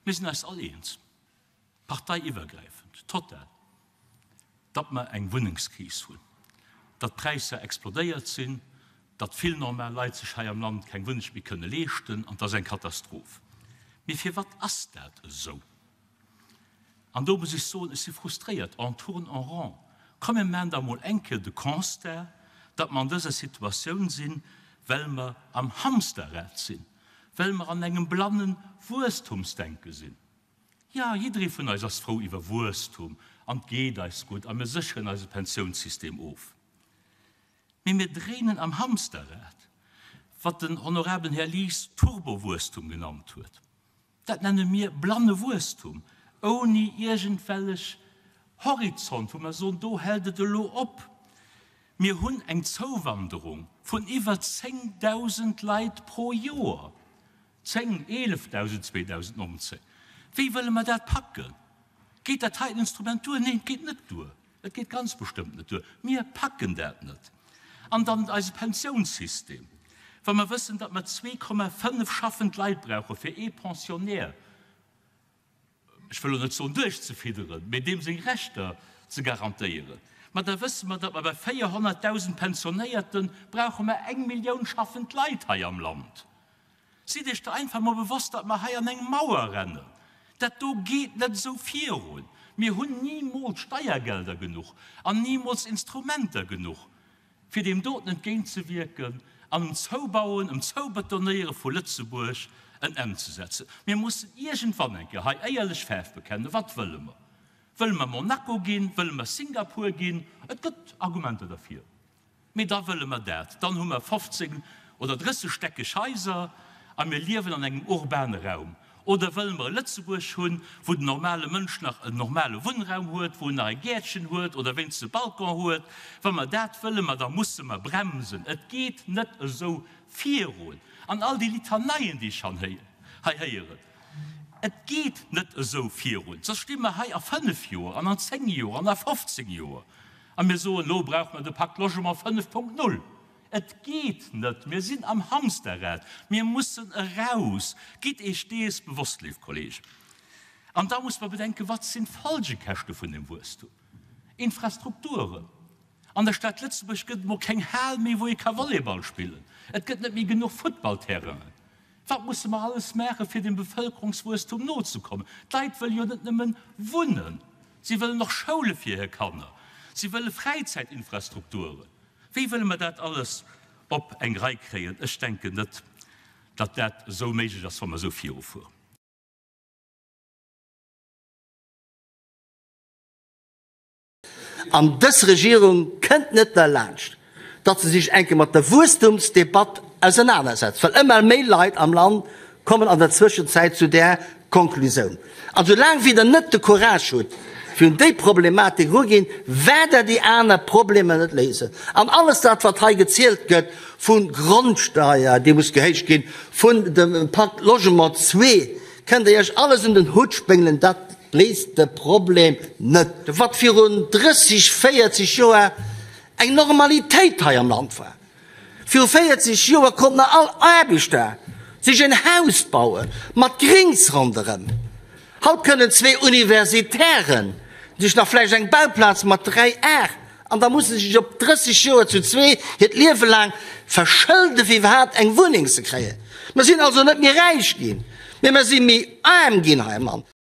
Mir sinn eis all eens, parteiiwwergräifend, total, datt mer eng Wunnengskris hunn, datt d'Präisser explodéiert sinn, datt vill normal Leit sech hei am Land keng Wunneng méi kënne leeschten, an et ass eng Katastroph. Mee firwat ass dat esou? An do muss ech soen, ech si frustréiert, on tourne en rond. Komm mir maachen da mol eng Kéier de Constat, datt mer an dëser Situatioun sinn, well mer am Hamsterrad sinn, well mer an engem blanne Wuesstumsdenke sinn. Jo, jidderee vun eis ass frou iwwer Wuesstum an 't geet eis gutt a mir sécheren eise Pensiounssystem of. Mee mir dréinen am Hamsterrad, wat den honorablen Här Lies Turbowuesstum genannt huet. Dat nenne mir blanne Wuesstum, ouni iergendwellech Horizont, wou mer soen, do hält et elo op. Mir hunn eng Zouwanderung vun iwwer 10.000 Leit pro Joer, 10, 11.000 2019. Wéi wëlle mer dat packen? Geet dat heiten Instrument duer? Neen, et geet net duer. Et geet ganz bestëmmt net duer. Mir packen dat net. An dann eise Pensiounssystem. Wa mer wëssen, datt mer 2,5 schaffend Leit brauche fir ee Pensionnaire, ech wëll elo net soen duerchzefidderen, mee deem seng Rechter ze garantéieren, ma da wësse mer, datt mer bei 400.000 Pensionéierte brauche mer eng Millioun schaffend Leit hei am Land. Sidd Iech der einfach mol bewosst, datt mer hei an eng Mauer rennen. Dat do geet net esou virun. Mir hunn nimools Steiergelder genuch an nimools Instrumenter genuch, fir deem doten entgéintzewierken an um Zoubauen, um Zoubetonéiere vu Lëtzebuerg en Enn ze setzen. Mir mussen iergendwann eng Kéier hei éierlech Faarf bekennen. Wat wëlle mer? Wëlle mer Monaco ginn? Wëlle mer Singapur ginn? Et gëtt Argumenter derfir. Mee da wëlle mer dat. Dann hu mer 15 oder 30 stäckeg Haiser a mir liewen an engem urbane Raum. Oder wëlle mer e Lëtzebuerg hunn, wou den normale Mënsch nach en normale Wunnraum huet, wou en nach e Gäertchen huet oder wéinstens e Balcon huet? Wa mer dat wëlle, ma da musse mer bremsen. Et geet net esou virun. An all déi Litaneien, déi ech hei héieren, et geet net esou virun. Soss sti mer hei a fënnef Joer an an zéng Joer an a 15 Joer A mir soen, elo brauche mer de Pacte Logement 5.0. Et geet net, mir sinn am Hamsterrad, mir mussen eraus. Gitt Iech dees bewosst, léif Kollegen. An da muss mer bedenken, Wat sinn d'Folgekäschte vun deem Wuesstum? Infrastrukturen. An der Stad Lëtzebuerg gëtt et mol keng Hal méi, wou ee ka Volleyball spillen. Et gëtt net méi genuch Futtballterrainen. Wat musse mer alles maachen, fir dem Bevëlkerungswuesstum nozekommen? D'Leit wëlle jo net nëmmen wunnen, si wëllen och Schoule fir hir Kanner, si wëlle Fräizäitinfrastrukturen. Wéi wëlle mer dat alles op eng Rei kréien? Ech denken net, datt dat esou méiglech ass, wa mer esou virufueren. An dës Regierung kënnt net derlaanscht, datt se sech eng Kéier mat der Wuesstumsdebatt ausernanersetzt, well ëmmer méi Leit am Land kommen an der Zwëschenzäit zu där Konklusioun. An soulaang wéi Der net de Courage hutt, fir un déi Problematik eruginn, wäert Der déi aner Problemer net léisen. An alles dat, wat hei gezielt gëtt, vu Grondsteier, déi muss gehéicht ginn, vun dem Pacte Logement zwee, kënnt Der Iech alles un den Hutt spéngelen, dat Léist de Problem net. Wat virun 30, 40 Joer eng Normalitéit hei am Land war. Viru 40 Joer konnt nach all Aarbechter sech en Haus baue mat Grings ronderëm. Haut kënnen zwee Universitären sech nach vläicht eng Bauplaz mat 3 Ar an da musse se sech op 30 Joer zu zwee hiert Liewe laang verschëlde fir iwwerhaapt eng Wunneng ze kréien. Mer sinn also net méi räich ginn, mee mer si méi aarm ginn hei am Land.